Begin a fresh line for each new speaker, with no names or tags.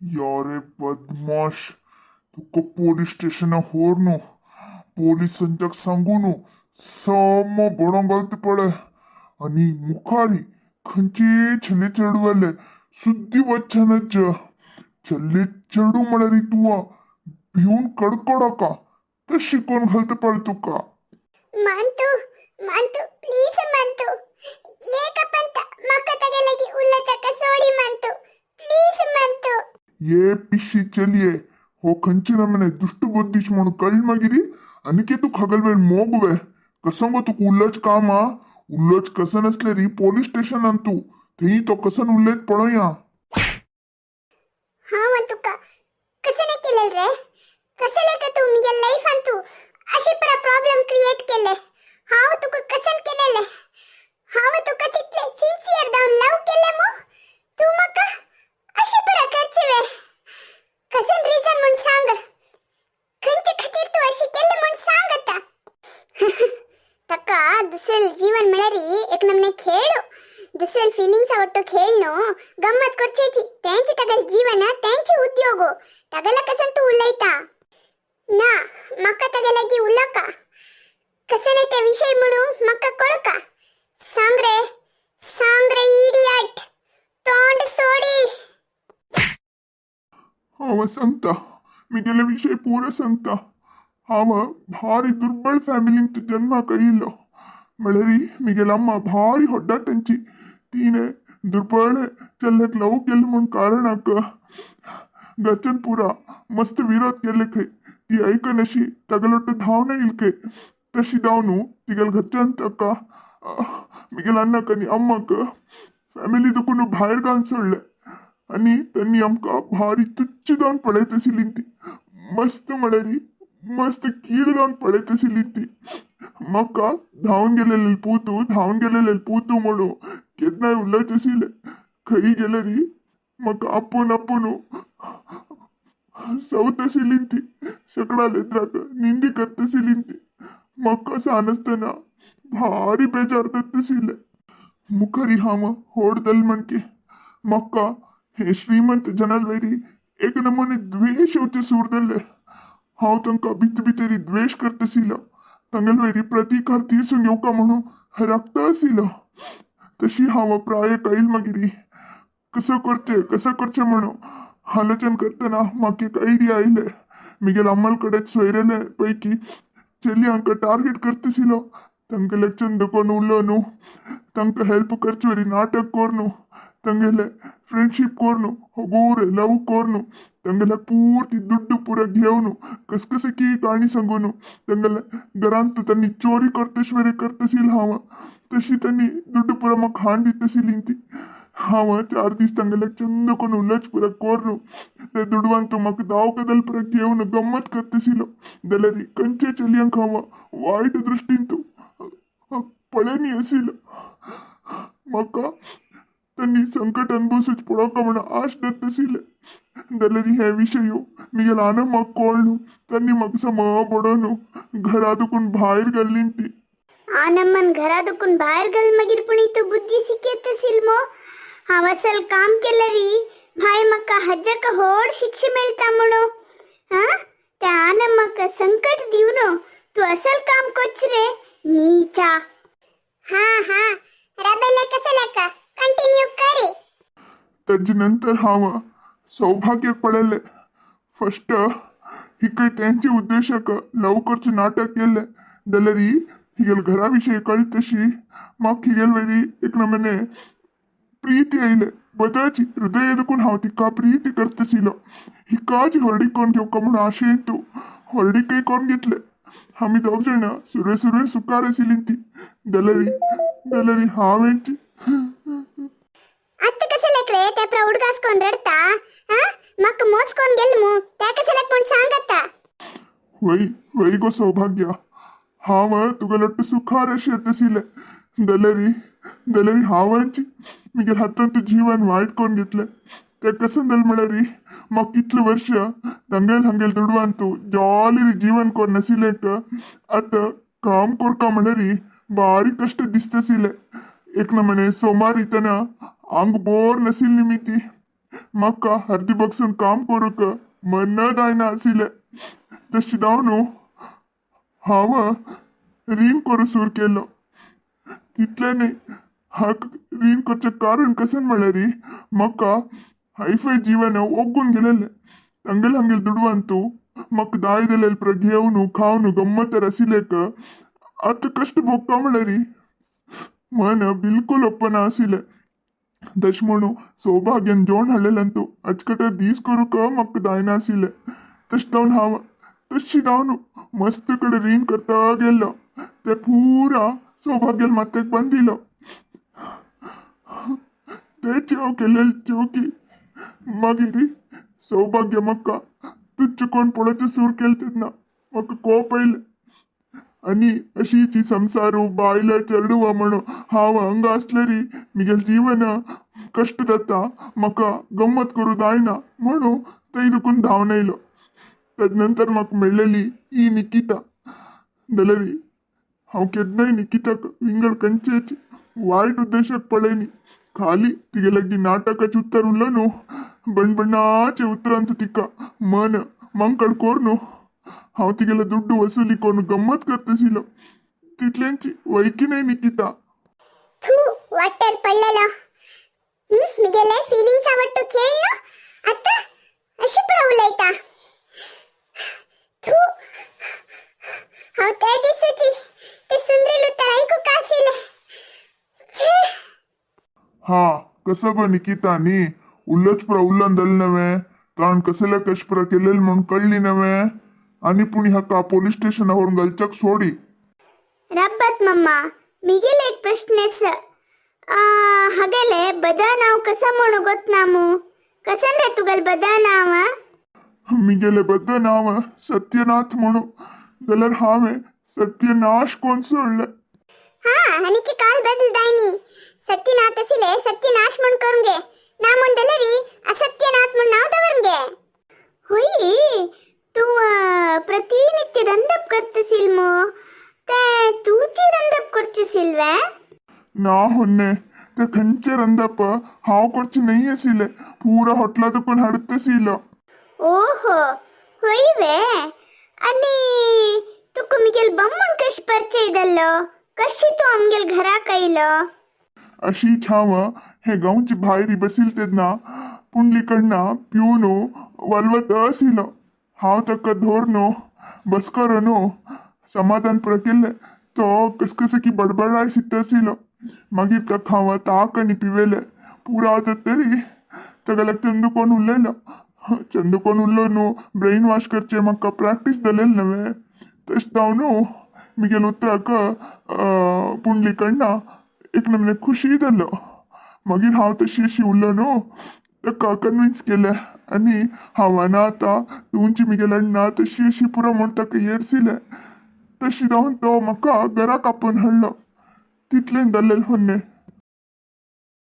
यारे बदमाश, तुका पोलीस स्टेशना व्हर न्हू, पोलिसांच्याक सांगू न्हू, साम बडोवंक घालता पळय. आनी मुखारी खंयचे छले चेडवाले सुद्दी वच्चें. चल्ले चेडूं म्हळ्यार तुवा भिवन कडकडोका तशें शिकोवन घालता पळय तुका.
मानतू, मानतू, प्लीज मानतू, ಏಕಪಂತ ಮಕ್ಕ ತಗಲಗಿ ಉಲ್ಲಚಕ ಸೋಡಿ ಮಾಂತು, ಪ್ಲೀಸ್ ಮಾಂತು.
ये पिशी चलिये, हो खंयचे नमने दुश्ट बुद्दीश म्हणून कळ मागीर आनी तूं खगल मोग वे कसं गो तुका उल्लच काम आ? उल्लच कसन असले री पोलीस स्टेशनान तूं थंय तो कसन उलयत पळोवया.
हांव तुका कसं नाही केलेल रे? कसं का तू मिगे लाईफ तू अशी परा प्रॉब्लेम क्रिएट केले? हांव तुका कसन केलेले? हांव तुका तितले सिन्सियर जावन लव केले मो, तू म्हाका अशें परा करचे वे? कसन रिजन म्हूण सांग. खंयचे खातीर तूं अशें केलें म्हूण सांग आतां ताका. दुसरेल जीवन म्हळ्यार एक नमने खेळ. दुसरेल फिलिंग्स ಒಟ್ಟು खेळ न्हू, गम्मत करचेची. तेंचे तागेले जीवन, तेंचे उद्योग. तागेला कसन तूं उलयता ना म्हाका तागे लागीं उलोवका. कसं ते विषय म्हणून म्हाका कळका. सांग रे, सांग रे इडियट, तोंड सोडी.
हांव सांगता, मिगेले विशय पुरो सांगता. हांव भारी दुर्बळ फॅमिलींत जन्माक आयिल्लो. म्हळ्यार मिगेले अम्मा भारी होड्डा तेंची. तिणें दुर्बळ चल्याक लव केलें म्हूण कारणाक घरच्यान पुरा मस्त विरोध केले खंय. ती आयकनाशी तागेलो धांवन येयल खंय. तशी धांवन तिगेल्या घरच्यान ताका, मिगेल्या अण्णाक आनी अम्माक फॅमिली दुकून भायर घालून सोडलें. आनी त्यांनी आमकां भारी तुच्छ जावन पळयत आशिल्ली ती. मस्त म्हळ्यार मस्त कीड जावन पळयत आशिल्ली ती. म्हाका धांवन गेलेले पूतू, धांवन गेलेले पूतू म्हणून केन्नाय उलयत आशिल्ले. खंय गेल्यार म्हाका आपोवन आपोवन सवत आशिल्ली ती. सकडां लेत्राक निंदी करता आशिल्ली ती. म्हाका सान आसतना भारी बेजार जाता आशिल्लें. मुखारी हांव होड जालें म्हणके म्हाका हे श्रीमंत जनाल एक नमुने द्वेश येवचे सूर जाल्ले. हांव तांकां भितर भितरी द्वेश करता आशिल्लो. तांगेले वयरी प्रतिकार तीर्सूंक येवका म्हणून राखता आशिल्लो. तशी हांव प्रायक आयल मागीर कसं करचें, कसं करचें म्हणून आलोचन करतना म्हाका एक आयडिया आयले. मिगेले अम्मल कडेन सोयरेले पैकी चलयांक टार्गेट करता आशिल्लो. तांकां चंद कोन्न उलोवन, तांकां हेल्प करचे वरी नाटक करून, तांगेले फ्रेंडशीप करून, होगूर लव करून, तांगेले पूर्ती दुड्डू पुरा घेवन, कसकस की काणी सांगून, तांगेले घरांत तांणी चोरी करतश वरी करता आशिल्लो हांव. तशी तांणी दुड्डू पुरा म्हाका हाडून दिता आशिल्ली ती. हांव 4 दीस तांगेले चंद कोन्न उलोवच पुरा करून ते दुडवांक म्हाका दाव कदल पुरा घेवन गम्मत करता आशिल्लो. जाल्यार खंयचे चलयांक हांव वायट दृश्टीन पळयनी आशिल्लो. म्हाका तांणी संकट अनुभवसूच पळोवका म्हणून आश धरता आशिल्ले. जाल्यार हे विशय मिगेले आनमाक कळ्ळो. तांणी म्हाका सम बडोवन घरा दुकून भायर घाल्ली ती.
आनम्मन घरा दुकून भायर घाल मागीर पुणी तूं बुद्धी शिकयत आशिल मो. हांव असल काम केल्यारी भाय म्हाका हज्जक होड शिक्षा मेळटा म्हणू. हा, त्या आनम्माक संकट दिवन तूं असल काम कोच रे नीचा? हा हा, रबेले कसं लेका कंटिन्यू करी.
ताजे नंतर हांव सौभाग्याक पळयलें. फस्ट हिकय तेंचे उद्देशाक लव करचें नाटक केलें. जाल्यार हिगेले घरा विशय कळटा तशी म्हाका हिगेले वयरी एक नमने प्रीती आयले बदाची. हृदय दुखून हांव तिका प्रीती करता आशिल्लो. हिकाच व्हरडीक करून घेवका म्हणून आशेन तूं व्हरडीकय करून घेतले. आमी दोग जाणां सुरवे सुरवे सुखार आशिल्ली ती. जाल्यार जाल्यार हांवेंच
ಅತ್ತ कसं रे त्या उडगास कोण रडता? हा, म्हाका मोस कोण गेल मू त्या कसं कोण सांगता?
वय वय गो सौभाग्य, हांव तुका लट्टू सुखार अशें येता आशिल्लें. जाल्यार जाल्यार हांवेंच मिगेल हातांत जीवन वायट करून घेतलें. तें कशें जालें म्हळ्यार म्हाका कितले वर्ष तांगेल हांगेल दुडवान तूं जॉली जीवन करून आशिल्लें. आतां काम करका म्हळ्यार बारीक कश्ट दिसता आशिल्लें. एक नमने सोमार येतना आंग बोर नाशिल्ली मी ती. म्हाका हर्दी बगसून काम करूंक मन जायना आशिल्लें. तशें जावन हांव रीण करूं सुरू केलो. तितलें न्ही, हाका रीण करचें कारण कशें म्हळ्यार म्हाका हायफाय जीवन ओग्गून गेलेलें. तांगेले हांगेले दुडवांतू म्हाका दाय दिलेले पुरो घेवन खावन गम्मत आशिल्लेक आतां कश्ट भोगता म्हळ्यार मन बिलकुल ओप्पना आशिल्लें. तशें म्हणून सौभाग्यान जेवण हाडलेलें अचकटर दीस करूंक म्हाका जायना आशिल्लें. तशें जावन हांव तशी जावन मस्त कडेन रीण करता गेल्लो. ते पुरा सौभाग्यान माथ्याक बांदिलो. तेची हांव केलेली चौकी. मागीर सौभाग्य म्हाका तुच्छ कोण पळोवचें सूर केलें तेन्ना म्हाका कोप आयलें. आनी अशीच संसारू बायलां चेडवां म्हणून हांव हांगा आसल्यार म्हगेलें जीवन कश्ट जाता, म्हाका गम्मत करूं जायना म्हणून थंय दुखून धांवन आयलो. तदनंतर म्हाका मेळ्ळेली ही निकिता. जाल्यार हांव केन्नाय निकिताक विंगड खंयचेच वायट उद्देशाक पळयनी. खाली तिगे लागीं नाटकाचें उत्तर उरलो न्हू, बणबणाचे उतरांचो तिका मन मंकड कोरून हांव तिगेले दुड्डू वसुली करून गम्मत करतशिलो. तितलेंच वैकी न्हय निकिता.
थू, वाटेर पडलेलो. मिगेले फिलिंग्स आवडतो खेळ न्हू, आतां अशें पुरो उलयता. थू, हांव ते दिसूची ते सुंदरी उतर आयकूंक आशिल्लें. छे.
हा कसं गो निकिता नी उल्लच पुरा उल्लन जालें नव्हे, कारण कसले कश पुरा केलेलं म्हणून कळ्ळी नव्हे. आनी पूण ह्याका पोलीस स्टेशना व्हरून घालच्याक सोडी.
रब्बत मम्मा, मिगेले एक प्रश्न आसा. हागेले बदा नाव कसा म्हणू गोतनामू? कसन रे तुगेल बदा नाव?
मिगेले बद्द नांव सत्यनाथ म्हणू, जाल्यार हांवें सत्यनाश कोण सोडले.
हा, आनी की काल बदल दायनी. सत्यनाथ आशिल्ले सत्यनाश म्हण करून घे ना म्हण जाल्यार असत्यनाथ म्हण नांव दवरून घे. होय, तूं प्रतिनित्य रंदप करतशील मो, ते तूची रंदप करचीशील वे?
ना होन्ने, ते खंयचे रंदप हांव करचे न्हय आशिल्ले. पुरा हॉटला दुकून हाडतशिलो.
ओहो, होय वे? आनी तुका मिगेल बम्मन कश परिचय जाल्लो? कशी तूं आमगेल घराक आयलो?
अशीच हांव हे गांवची भायरी बसील तेन्ना पुंडलीकडना पिवन वलवत आशिल्लो. हांव ताका धरून बस करून समाधान पुरो केल्लें. तो कसकसकी बडबडाय शिकता. मागीर ताका हांव ताक आनी पिवेलें पुरा तरी ताका चंदू कोण उलयलो. चंदू कोण उरलो न्हू, ब्रेन वॉश करचें म्हाका प्रॅक्टीस जालेलें नव्हे. तशें जावन न्हू मिगेल उतराक पुंडलीकडना एक नमूने खुशी जालो. मागीर हांव तशी अशी उरलो न्हू, ताका कन्विन्स केलें आनी हांव ना आतां तुमची मिगेल अण्णा तशी अशी पुरो म्हूण ताका येरसिलें. तशी जावन तो म्हाका घराक आपोवन हाडलो. तितलें जालें होन्ने.